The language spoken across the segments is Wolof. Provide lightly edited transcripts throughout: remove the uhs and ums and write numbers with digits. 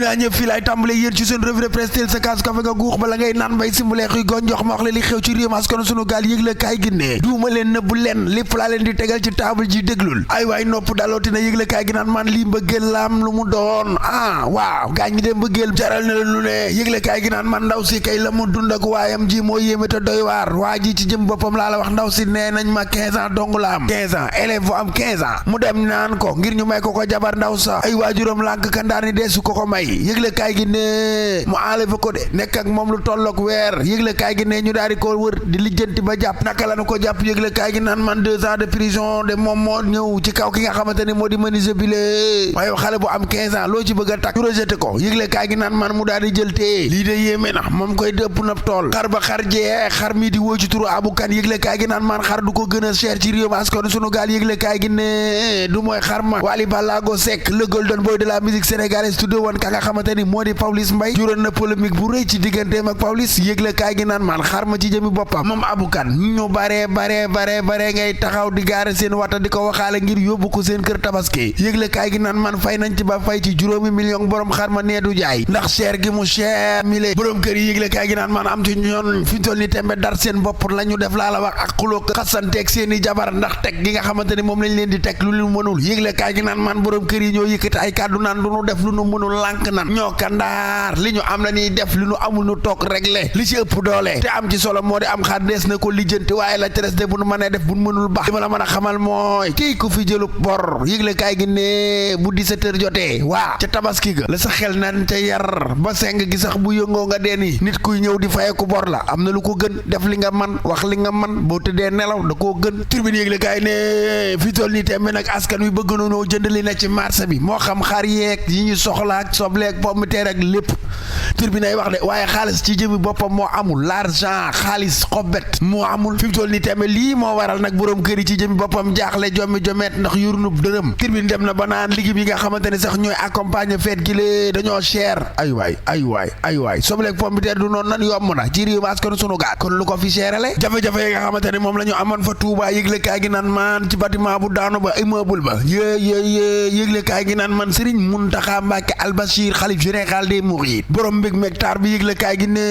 naa ñëpp fii laay tàmbale yéen ci seen revue de presse teel sa kaas kafe nga guux bala ngay naan mbay simbuleex yi goon jox ma wax la li xew ci réew mi askan sunu gaal yëgle kaay gi ne duuma leen nëbbu leen lépp laa leen di tegal ci table ji déglul ay waay nopp dalooti na yëgle kaay gi naan man lii mbëggeel laam lu mu doon waaw gaañ ñi de mbëggeel jaral na lu ne yëgle kaay gi naan man ndaw si kay la mu dund ak waayam ji moo yéeme te doy waar waa ji ci jëm boppam laa la wax ndaw si nee nañ ma 15 ans dong la am 15 ans élève bu am 15 ans mu dem naan ko ngir ñu may ko jabar ndaw sa ay waajuram lànk kandaar ni deesu ko may yëgle kaay gi ne mu enlevé ko de nekk ak moom lu tollook weer yëgle kaay gi ne ñu daal di ko wër di lijjanti ba jàpp naka la nu ko jàpp yëgle kaay gi naan man 2 ans de prison de moom moo ñëw ci kaw ki nga xamante ne moo di menuisier bi lee waaye xale bu am 15 ans loo ci bëgg a takk ñu rejeté ko yëgle kaay gi naan man mu daal di jël tee lii de yéeme na moom koy dëpp na tool xar ba xar jee xar mi di woo ci turu abu kan yëgle kaay gi naan man xar du ko gën a cher ci réew mi askan sunu gaal yëgle kaay gi ne du mooy xar ma Wally Ballago Seck le golden boy de la musique sénégalaise tudde woon ka nga xamante ni moo di Pawlish Mbaye juróon na polémique bu rëy ci digganteem ak Pawlish yëgle kaay gi naan man xar ma ci jëmi boppam moom abukan ñu bare ngay taxaw di gaare seen wata di ko waxaale ngir yóbbu ko seen kër tabaski yëgle kaay gi naan man fay nañ ci ba fay ci juróomi million borom xar ma nee du jaay ndax cher gi mu cher mile borom kër yi yëgle kaay gi naan man am ci ñoon fi toll ni tembe dar seen bopp la ñu def laa la wax ak xuloo xasanteeg seen i jabar ndax teg gi nga xamante ni moom lañ leen di teg lu ñu mënul yëgle kaay gi naan man borom kër yi ñoo yëkkati ay kàddu naan lu nu def lu nu mënul lànk nan ñoo kandaar li ñu am la ñuy def li nu amul nu toog réglé li ci ëpp doole te am ci solo moo di am xar dees na ko lijjanti waaye la tres de bu nu mënee def bu nu mënul baax li ma la mën a xamal mooy kii ku fi jëlu bor yëgle kaay gi ne bu 17h jotee waa ca tabaski ga la sa xel nan ca yar ba seng gi sax bu yëngoo nga dee ni nit kuy ñëw di fayeku bor la am na lu ko gën def li nga man wax li nga man boo tëddee nelaw da koo gën turbine yëgle kaay ne fi toll nii tembe nag askan wi bëgg nañoo jënd li na ci marché bi moo xam xar yeeg yi ñu soxla ak sobleeg pomme de terre ak lépp turbine ay wax de waaye xaalis ci jëmi boppam moo amul l'argent xaalis xobet moo amul fi mu toll nii tembe lii moo waral nag borom kër yi ci jëmi boppam jaaxle jommi jomet ndax yurunub dërëm turbine dem na ba naan liggéey yi nga xamante ne sax ñooy accompagner fête gi lée dañoo cher ay waay sobleeg pomme de terre du noonu nan yomb na ci réew mi askan sunu gaal kon lu ko fi seerale jafe-jafe yi nga xamante ne moom la ñu amoon fa Touba yëgle kaay gi naan man ci bâtiment bu daanu ba immeuble ba yëgle kaay gi naan man Serigne Mountakha Mbacké Al Bachir xalif général des mourides borom mbég mectar bi yëgle kaay gi ne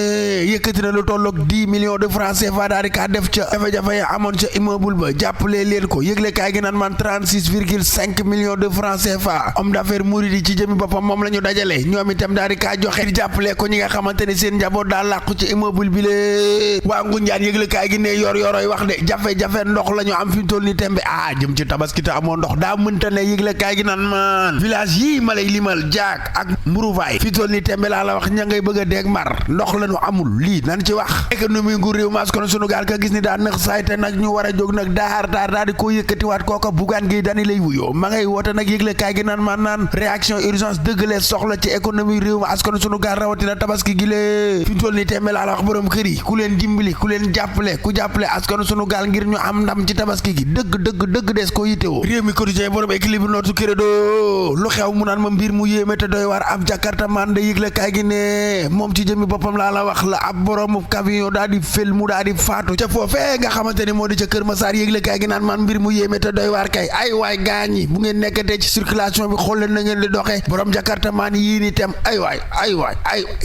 yëkkati na lu tolloog 10 millions de francs CFA daal di kaa def ca jafe-jafe ya amoon ca immeuble ba jàppale leen ko yëgle kaay gi naan man 36,5 millions de francs CFA homme d'affaires mouride yi ci jëmi boppam moom la ñu dajale ñoom itam daal di kaa joxe di jàppale ko ñi nga xamante ne seen njaboot daal làqu ci immeuble bi le waa Ngunjaan yëgle kaay gi ne yoroy wax de jafe-jafe ndox la ñu am fi mu toll ni tembe jëm ci tabaski te amoo ndox daa mënta ne yëgle kaay gi naan man village yii ma lay limal jaak ak mburuvaay fi toll ni tembe laa la wax ña ngay bëgg a deeg mar ndox la ñu amul lii nan ci wax économie ngu réew maas kon sunu gaal ka gis ni daa nëx saay te nag ñu war a jóg nag daar daal di ko yëkkatiwaat kooka bugaan gi dani lay wuyoo ma ngay woote nag yëgle kaay gi naan man naan réaction urgence dëggalee soxla ci économie réew ma askan sunu gaal rawatina tabaski gi lee fi toll ni tembe laa la wax borom kër yi ku leen dimbali ku leen jàppale ku jàppale askan sunu gaal ngir ñu am ndam ci tabaski gi dëgg des ko yittewoo réew mi quotidien borom équilibre nootu crédo lu xew mu naan ma mbir mu yéeme te doy war ab jakarta man da yëgle kaay gi ne moom ci jëmi boppam laa la wax la ab borom camion daal di fel mu daal di faatu ca foofee nga xamante ni moo di ca Kër Masaar yëgle kaay gi naan man mbir mu yéeme te doy waar kay ay waay gaañi bu ngeen nekkatee ci circulation bi xool leen na ngeen di doxee borom jakarta man yii ni tem ay waay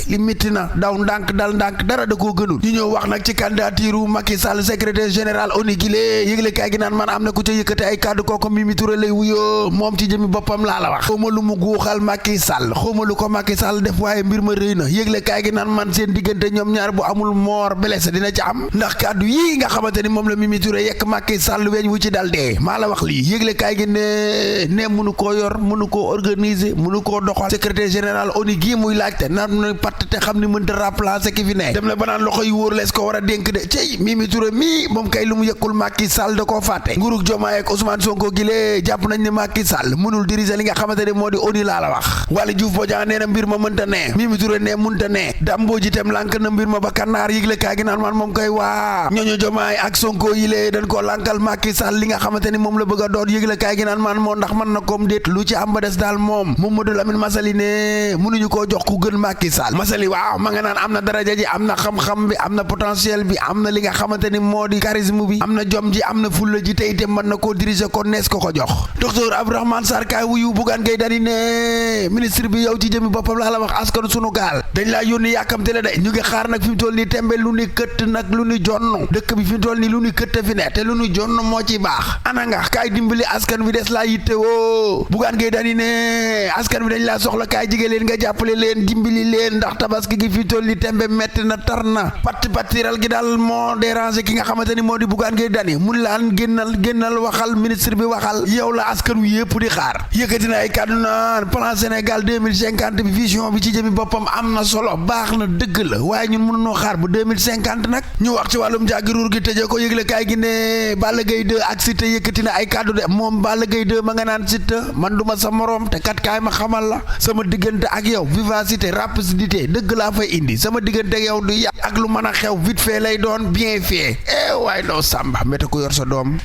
li métti na daw ndànk dal ndànk dara da koo gënul ñu ñëw wax nag ci candidature Macky Sall secrétaire général ONU gi lée yëgle kaay gi naan man am na ku ca yëkkate ay kàddu kooku Mimi Touré lay wuyoo moom ci jëmi boppam laa la wax xawma lu mu guuxal Macky Sall xawma lu ko Macky Sall def waaye mbir ma rëy na yëgle kaay gi naan man seen diggante ñoom ñaar bu amul mort blessé dina ci am ndax kàddu yii nga xamante ni moom la Mimi Touré yekk Macky Sall weñ wu ci dal dee maa la wax lii yëgle kaay gi ne mënu koo yor mënu koo organiser mënu koo doxal secrétaire général ONU gi muy laajte naan na patt te xam ni mënta remplacer ki fi ne dem na ba naan loxo yu wóor lees ko war a dénk de cey Mimi Touré mii moom kay lu mu yëkkul Macky Sall da koo fàtte nguurug Diomaye ak Ousmane Sonko gi lee jàpp nañ ne Macky Sall mënul diriger li nga xamante ne moo di ONU laa la wax Waly Diouf Bodiang nee na mbir ma mënta ne Mimi Touré ne mënta ne Dambo jitem lànk na mbir ma ba kannaar yëgle kaay gi naan man moom koy waa ñooñu Diomaye ak Sonko yi lee dañ koo lànkal Macky Sall li nga xamante ni moom la bëgg a doon yëgle kaay gi naan man moo ndax mën na koom déet lu ci am ba des daal moom Mamadou Lamine Massaly ne mënuñu koo jox ku gën Macky Sall Massaly waaw ma nga naan am na daraja ji am na xam-xam bi am na potentiel bi am na li nga xamante ni moo di charisme bi am na jom ji am na fulla ji te itam mën na koo diriger kon nees ko ko jox docteur Abdourahmane Sarr kaay wuyu Bougane Gueye Dany ne ministre bi yow ci jëmi boppam laa la wax askanu sunu gaal dañ laa yónni yàkkamte la de ñu ngi xaar nag fi mu toll nii tembe lu ni këtt nag lu ni jonn dëkk bi fi mu toll nii lu ni këtt fi ne te lu ni jonn moo ci baax ana nga kaay dimbali askan wi des laa yitte woo Bougane Gueye Dany ne askan wi dañ laa soxla kaay jige leen nga jàppale leen dimbali leen ndax tabaski gi fi mu toll nii tembe metti na tar na pattiral gi daal moo déranger ki nga xamante ni moo di Bougane Gueye Dany mun laan génnal waxal ministre bi waxal yow la askan wi yëpp di xaar yëkkati na ay kàddu naan plan Sénégal 2050 bi vision bi ci jëmi boppam am na solo baax na dëgg la waaye ñun mënuñoo xaar bu 2050 nag ñu wax ci wàllum jàggiruur gi tëjee ko yëgle kaay gi ne Balla Gaye 2 ak Siteu yëkkati na ay kàddu de moom Balla Gaye 2 ma nga naan Siteu man duma sa morom te kat kaay ma xamal la sama diggante ak yow vivacité rapidité dëgg laa fay indi sama diggante ak yow du yàq ak lu mën a xew vite fait lay doon bien fait waaye doo sàmba méta ko yor sa doom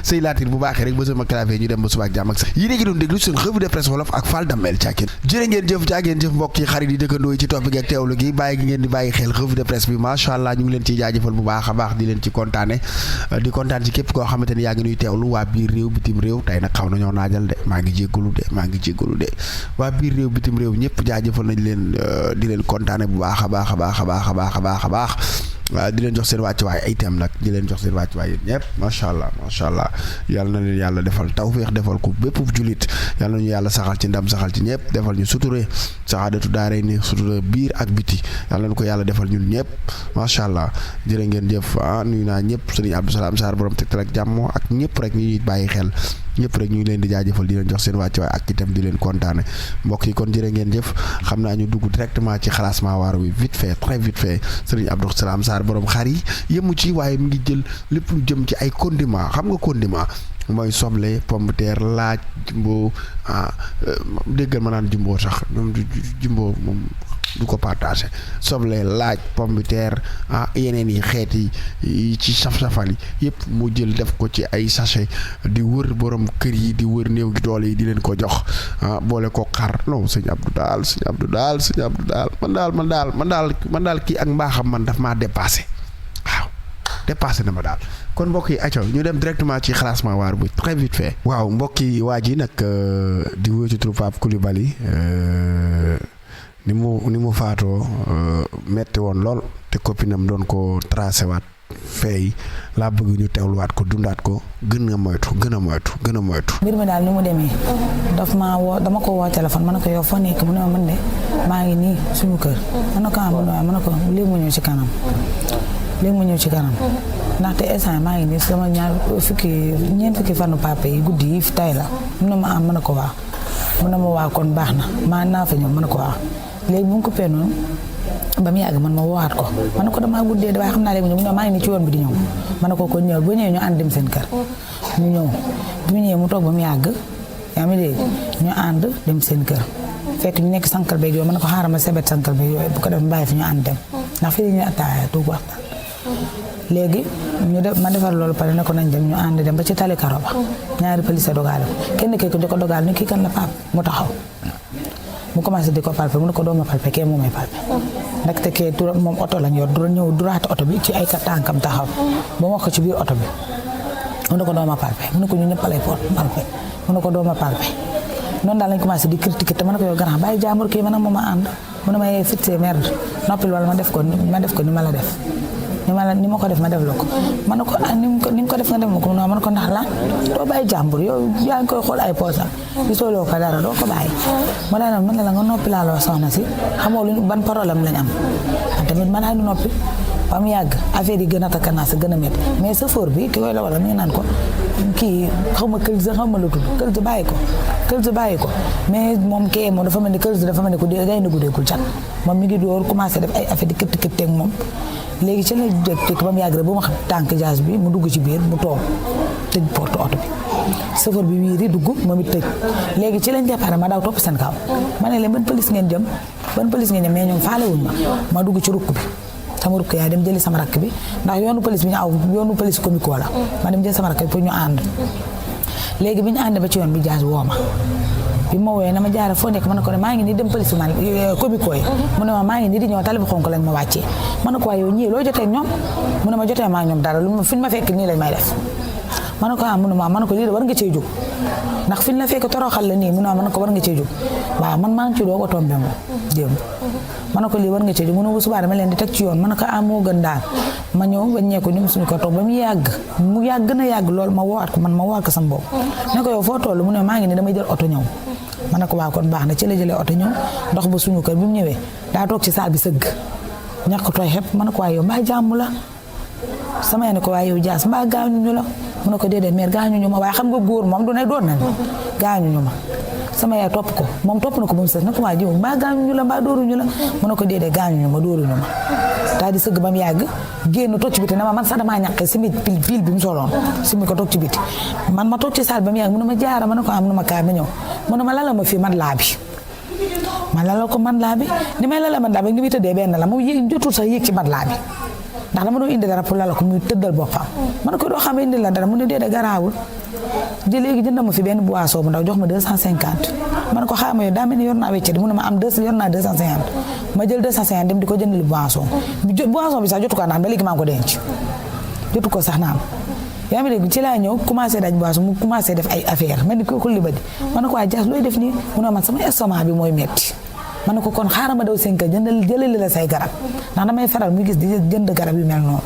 sëy laatir bu baaxee rek ba sama clavier ñu dem ba suba ak jàmm ak sa yi léegi doon déglu seen revue de presse wolof ak Fall Damel càkkin jërë ngeen jëf jaageen jëf mbokk yi xarit yi dëkkandoo yi ci topp gi ak teewlu gi bàyyi gi ngeen di bàyyi xel revue de presse bi macha allah ñu ngi leen ciy jaajëfal bu baax a baax di leen ci kontaane di kontaan ci képp koo xamante ni yaa ngi nuy teewlu waa biir réew bitim réew tey nag xaw nañoo naajal de maa ngi jéggalu de waa biir réew bitim réew ñëpp jaajëfal nañ leen di leen kontaane bu baax a baax a baax a baax a baax a baax a baax waaw di leen jox seen wàccuwaay ay itam nag di leen jox seen wàccuwaay yéen ñëpp macha allah yàlla na leen yàlla defal tawféex defal ko bépp jullit yàlla nañu yàlla saxal ci ndam saxal ci ñëpp defal ñu suture saxaadatu daaree ni suture biir ak biti yàlla na ko yàlla defal ñun ñëpp macha allah jërë ngeen jëf nuyu naa ñëpp sëriñ Abdou Salam Sarr borom Tektal ak jàmm ak ñëpp rek ñuy bàyyi xel ñëpp rek ñu ngi leen di jaajëfal di leen jox seen wàccuwaay ak itam di leen kontaane mbokk yi kon jërë ngeen jëf xam naa ñu dugg directement ci xalaasmaa waar wi vite fait très vite fait sëriñ Abdou Salam Sarr borom xar yi yëmu ci waaye mu ngi jël lépp lu jëm ci ay condiment xam nga condiment mooy soble pomme de terre laaj jumbo déggal ma naan jumbo sax ñoom jumbo moom du ko partagé soble laaj pomme de terre yeneen yi xeet yi ci saf-safal yi yëpp mu jël def ko ci ay sachet di wër borom kër yi di wër néew gi doole yi di leen ko jox boole ko xar non sëñ Abdou daal man daal kii ak mbaaxam man daf maa dépassé waaw dépassé na ma daal kon mbokk yi acco ñu dem directement ci xalaasmaa waar bu très vite fait waaw mbokk yi waa ji nag di wóor ci turu Pape Coulibaly ni mu faatoo metti woon lool te copinam doon ko tracé waat feey laa bëgg ñu teewluwaat ko dundaat ko gën a moytu. mbir mi daal ni mu demee dama ko woo téléphone ma ne ko yow foo nekk mu ne ma man de maa ngi nii suñu kër ma ne ko ma ne ko léegi mu ñëw ci kanam ndaxte instant maa ngi nii sama ñeent fukki fanu papa yi guddi yi fi tay la mu ne ma am ma ne ko waaw mu ne ma waa kon baax na maa naa fa ñëw ma ne ko waaw léegi bu mu coupé noonu ba mu yàgg man ma woowaat ko ma ne ko damaa guddee waaye xam naa léegi mu ne maa ngi nii ci yoon bi di ñëw ma ne ko kon ñëw ba ñëwee ñu ànd dem seen kër ñu ñëw bu ñu ñëwee mu toog ba mu yàgg yaa ngi dégg ñu ànd dem seen kër fekk ñu nekk sankal beeg yooyu ma ne ko xaaral ma sebet sankal beeg yooyu bu ko def bàyyi fi ñu ànd dem ndax fii ñu attaaya tuuti waxtaan léegi ma defar loolu pare ne ko nañ dem ñu ànd dem ba ci tali karo ba ñaari police dogaale kenn ki ko dogaal ni kii kan la Pape mu taxaw mu commencé di ko palpe mu ne ko dooma palpe kee moo may palpe ndaxte kee moom oto lañ yor ñëw duraate oto bi ci ay tànkam taxaw ba mu wax ko ci biir oto bi mu ne ko dooma palpe mu ne ko ñu ñëpp lay palpe mu ne ko dooma palpe noonu daal lañ commencé di critiquer te ma ne ko yow grand bàyyi jàmbur kii man ak moom a ànd mu ne ma yee fitse merde noppil wala ma def ko ni ma la def ni ma ko def ma def la ko ma ne ko ni nga ko def nga def ma ko ma ne ko ndax lan doo bàyyi jàmbur yow yaa ngi koy xool ay poosam gisoo loo ko dara doo ko bàyyi ma daal man la nga noppi laa la soxna si xamoo lu ban problème lañ am tamit man ay noppi ba mu yàgg affaire yi gën a takkanaa sa gën a métti mais chauffeur bi ki koy la wala mi ngi naan ko kii xaw ma këlse xaw ma la tudd këlse bàyyi ko mais moom kii moom dafa mel ni këlse dafa mel ni ko day na guddeegul cat moom mi ngi door commencé def ay affaire di këtt ak moom léegi ci la jëkk ba mu yàgg rek ba mu wax tànk jaas bi mu dugg ci biir mu toog tëj porte oto bi chauffeur bi wiiri dugg moom it tëj léegi ci lañ départ ma daw topp seen kaw ma ne leen ban police ngeen jëm mais ñoom faale wuñ ma dugg ci rukk bi sama rukk yaay dem jëli sama rakk bi ndax yoonu police bi ñu aw yoonu police comico la ma dem jëli sama rakk bi pour ñu ànd léegi bi ñu ànd ba ci yoon bi jaas woo ma bi ma woowee na ma jaara foo nekk ma ne ko ne maa ngi nii dem police man comico yi mu ne ma maa ngi nii di ñëw tali bu xonk lañ ma wàccee ma ne ko waaye yow ñii loo jotee ak ñoom mu ne ma jotee maa ñoom dara lu fi ñu ma fekk nii lañ may def ma ne ko munuma ma ne ko lii de war nga cee jóg ndax fi ñu la fekk toroxal la nii munuma ma ne ko war nga cee jóg waaw man maa ngi ci doog a tombé moom démb ma ne ko lii war nga cee jóg mu ne bu subaa dama leen di teg ci yoon ma ne ko moo gën daal ma ñëw bañ ñeeku ñu suñu ko toog ba mu yàgg gën a yàgg lool ma woowaat ko ma woowaat ko sama bopp ne ko yow foo toll mu ne maa ngi ni damay jël oto ñëw ma ne ko waa kon baax na ci la jëlee oto ñëw ndox ba suñu kër bi mu ñëwee daa toog ci saal bi sëgg ñàkk tooy xepp ma ne ko waaye yow mbaa jàmm la sama ne ko waaye yow jaas mbaa gaañuñu la mu ne ko déedéet mère gaañuñu ma waaye xam nga góor moom du ne doon nañ gaañuñu ma sama yaay topp ko moom topp na ko ba mu sës ne ko waa jiw mbaa gaañuñu la mbaa dóoruñu la mu ne ko déedéet gaañuñu ma dóoruñu ma daal di sëgg ba mu yàgg génn toog ci biti ne ma man sax damaa ñàkk si mi pil bi mu soloon si mi ko toog ci biti man ma toog ci saal ba mu yàgg mu ne ma jaara ma ne ko am na ma kaay ma ñëw mu ne ma lala ma fii man laa bi ma lala ko man laa bi ni may lala man laa bi ni muy tëddee benn la mu yéeg jotul sax yéeg ci man laa bi ndax dama doon indi dara pour lala ko muy tëddal boppam ma ne ko doo xam indi la dara mu ne déedéet garaawul di léegi jënd ma fi benn boisson bu ndaw jox ma 250 ma ne ko xaaral ma yow daa mel ni yor naa wecce di mu ne ma am yor naa 250 ma jël 250 dem di ko jëndali boisson bi sax jotu ko naan ba léegi maa ngi ko denc jotu ko sax naan yaa ngi dégg ci laa ñëw commencé daj boisson mu commencé def ay affaire mel ni ko li ba di ma ne ko waa Dias looy def nii mu ne man sama estomac bi mooy metti ma ne ko kon xaaral ma daw seen kër jëlali la say garab ndax damay faral muy gis di jënd garab yu mel noonu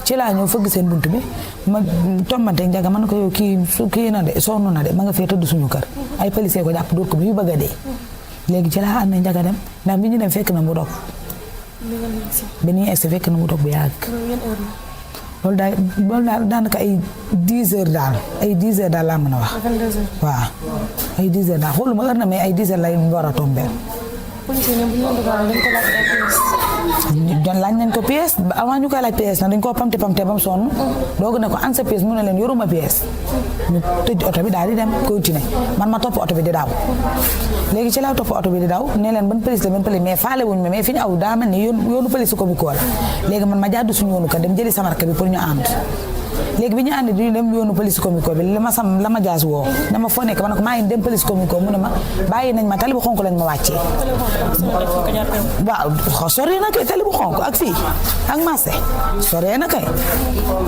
ci laa ñëw fëgg seen buntu bi ma tombante njaga ma ne ko yow kii na de sonn na de ma nga fee tëdd suñu kër ay policier ko jàpp dóor ko bi yu bëgg a dee léegi ci laa ànd njaga dem ndax bi ñu dem fekk na mu dog bi ñuy egsi fekk na mu dog bu yàgg loolu daal daanaka ay 10 heures daal ay 10 heures daal laa mën a wax waaw ay 10 heures daal xooluma heure na mais ay 10 heures lay war a tombeel laaj nañ ko pièce avant ñu koy laaj pièce nag dañ koo pamte ba mu sonn doogu ne ko an sa pièce mu ne leen yoruma pièce ñu tëj oto bi daal di dem continuer man ma topp oto bi di daw léegi ci laa topp oto bi di daw ne leen ban police la ban police mais faale wuñ ma mais fi ñu aw daa mel ni yoonu police comico la léegi man ma jàddu suñu yoonu kër dem jëli sama rakk bi pour ñu ànd léegi bi ñu àndi di dem yoonu police comico bi la ma jaas woo dama foo nekk ma ne ko maa ngi dem police comico mu ne ma bàyyi nañ ma tali bu xonk lañ ma wàccee waaw sori na kay tali bu xonk ak fii ak marché sori na kay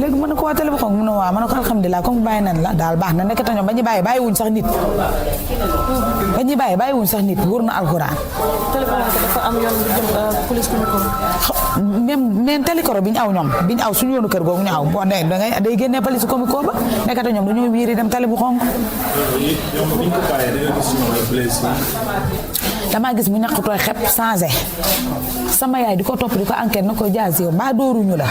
léegi mu ne ko waa tali bu xonk mu ne waaw ma ne ko alhamdulilah comme bàyyi nañ la daal baax na nekk ñoom ba ñu bàyyi wuñ sax nit ba ñu bàyyi wuñ sax nit wóor na alxuraan dafa am yoon bu jëm police comico même tali koro bi ñu aw ñoom bi ñu aw suñu yoonu kër googu ñu aw boo nee day génnee police comico ba nekkata ñoom dañoo wiiri dem tali bu xonk damaa gis mu ñàkk tooy xepp changé sama yaay di ko topp di ko enquête na ko Dias yow mbaa dóoruñu la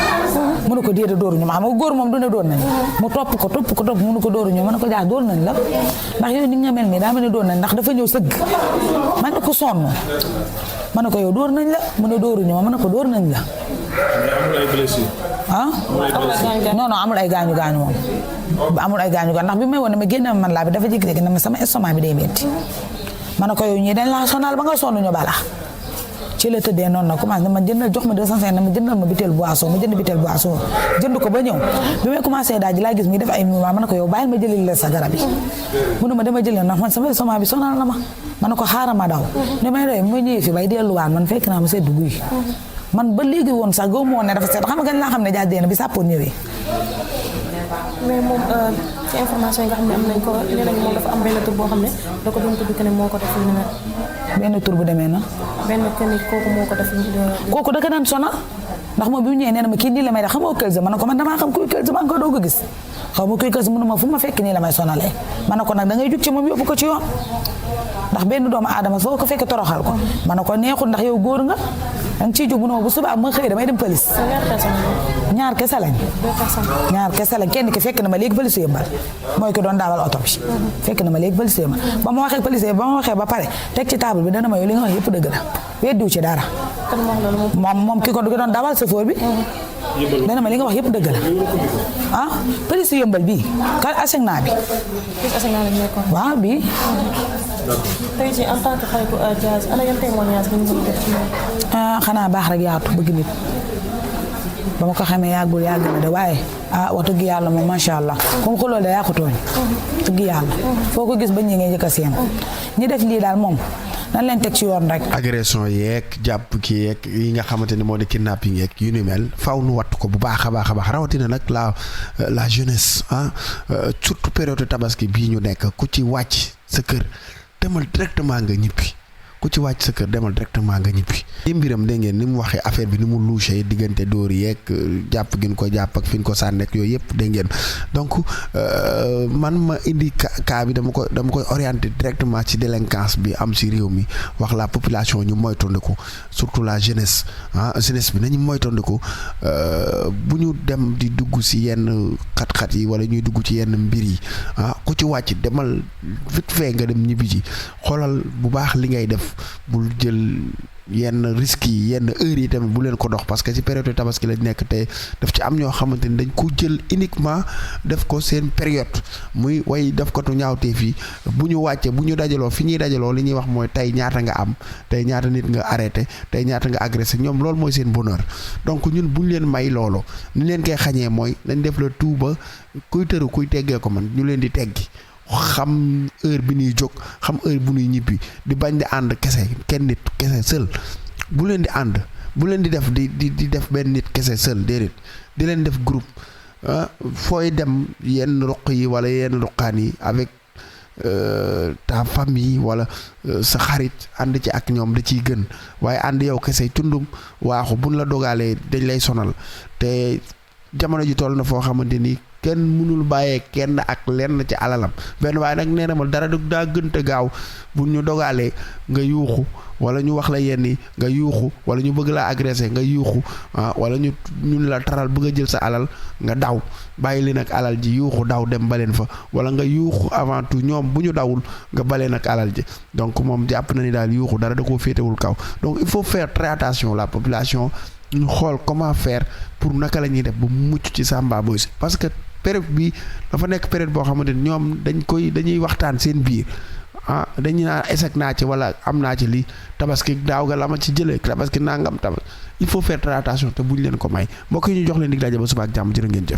mu ne ko déedéet dóoruñu ma xam nga góor moom du ne dóor nañ mu topp ko mu ne ko dóoruñu ma ne ko Dias dóor nañ la ndax yow ni nga mel nii daa mel ni dóor nañ ndax dafa ñëw sëgg ma ne ko sonn ma ne ko yow dóor nañ la mu ne dóoruñu ma ne ko dóor nañ la ah non amul ay gaañu moom amul ay gaañu ndax bi may woon ne ma génne man laa bi dafa jékki-jékki ne ma sama estomac bi day metti ma ne ko yow ñii dañ laa sonal ba nga sonn ñu bala ci la tëddee noonu nag commencé ma jëndal jox ma 250 ma jëndal ma bitel boisson ma jënd bitel boisson jënd ko ba ñëw bi may commencé daaj laa gis mi def ay mouvement ma ne ko yow bàyyil ma jëlil la sa garab yi mu ne ma dama jël ndax man sama estomac bi sonal na ma ne ko xaaral ma daw ne may doy ma ñëwee fi bay delluwaat man fekk naa ma sedd guy man ba léegi woon sax gëw ma woon ne dafa sedd xam nga laa xam ne Dias dee na bi sàppoon ñëwee mais moom ci information yi nga xam ne am nañ ko nee nañ moom dafa am benn tur boo xam ne da ko doon tudd que ne moo ko def lu ni mel. benn tur bu demee na. benn que ni kooku moo ko def. kooku da ka daan sonal ndax moom bi mu ñëwee nee na ma kii nii la may def xam nga Kelle ma ne ko man damaa xam kuy Kelle maa ngi ko doog a gis xaw ma kuy Kelle mu ne ma fu ma fekk nii la may sonalee ma ne ko nag da ngay jug ci moom yóbbu ko ci yoon ndax benn doomu aadama foo ko fekk toroxal ko ma ne ko neexul ndax yow góor nga da nga ciy jóg mu ne ma bu subaa ma xëy damay dem police. ñaar kese lañ. ñaar kese lañ kenn ki fekk na ma léegi police yëmbal mooy ko doon daawal oto bi fekk na ma léegi police yëmbal ba ma waxee police ba ma waxee ba pare teg ci table bi dana ma yow li nga wax yëpp dëgg la weddiwu ci dara moom ki ko doon daawal chauffeur bi dana ma li nga wax yëpp dëgg la ah police yëmbal bii ka asegna bi waaw bii tey jii en tant que xaritu Dias ana yan témoignage nga ñu mën a def ci moom. xanaa baax rek yaatu bëgg nit ba ma ko xamee yàggul yàgg na de waaye wax dëgg yàlla moom macha allah comme que loolu da yaa ko tooñ dëgg yàlla foo ko gis ba ñi ngay njëkk a seen ñi def lii daal moom nan leen teg ci yoon rek. agression yeeg jàpp ki yeeg yi nga xamante ni moo di kidnapping yeeg yu ni mel faw nu wattu ko bu baax a baax a baax rawatina nag la jeunesse surtout période tabaski bii ñu nekk ku ci wàcc sa kër demal directement nga ñibbi. ku ci wàcc sa kër demal directement nga ñibbi. li mbiram dégg ngeen ni mu waxee affaire bi ni mu louché diggante dóor yeeg jàpp gi ñu ko jàpp ak fi ñu ko sànneek yooyu yëpp dégg ngeen donc man ma indi cas bi dama koy orienté directement ci délinquance bi am ci réew mi wax la population ñu moytandiku surtout la jeunesse jeunesse bi nañu moytandiku bu ñu dem di dugg ci yenn xat-xat yi wala ñuy dugg ci yenn mbir yi ku ci wàcc demal vite fait nga dem ñibbi ji xoolal bu baax li ngay def. bul jël yenn risques yi yenn heures yi tamit bu leen ko dox parce que ci période tabaski la nekk te daf ci am ñoo xamante ni dañ ko jël uniquement def ko seen période muy way def ko tu ñaawtee fii bu ñu wàccee bu ñu dajaloo fi ñuy dajaloo li ñuy wax mooy tey ñaata nga am tey ñaata nit nga arrêté tey ñaata nga agressé ñoom loolu mooy seen bonheur donc ñun bu ñu leen may loolu ni leen koy xañee mooy nañ def la tout ba kuy tëru kuy teggee ko man ñu leen di teggi xam heure bi ñuy jóg xam heure bu ñuy ñibbi di bañ di ànd kese kenn nit kese seul bu leen di ànd bu leen di def di def benn nit kese seul déedéet di leen def groupe fooy dem yenn ruq yi wala yenn ruqaan yi avec ta famille wala sa xarit ànd ci ak ñoom da ciy gën waaye ànd yow kese tundum waaxu buñ la dogalee dañ lay sonal te jamono ji toll na foo xamante ni kenn mënul bàyyee kenn ak lenn ci alalam benn waaye nag nee na ma dara daa gënte gaaw bu ñu dogalee nga yuuxu wala ñu wax la yenn yi nga yuuxu wala ñu bëgg laa agressé nga yuuxu wala ñun la taral bëgg a jël sa alal nga daw bàyyi leen ak alal ji yuuxu daw dem baleen fa wala nga yuuxu avant tout ñoom bu ñu dawul nga baleen ak alal ji donc moom jàpp na ni daal yuuxu dara da koo féetewul kaw donc il faut faire très attention la population ñu xool comment faire pour naka la ñuy def ba mucc ci Samba Boy parce que période bi dafa nekk période boo xamante ni ñoom dañuy waxtaan seen biir dañuy naan échec naa ci wala am naa ci lii tabaski daaw ga la ma ci jëlee tabaski nangam tabaski il faut faire très attention te buñ leen ko may mbokk yi ñu jox leen dig daje ba suba ak jàmm jërë ngeen jëf.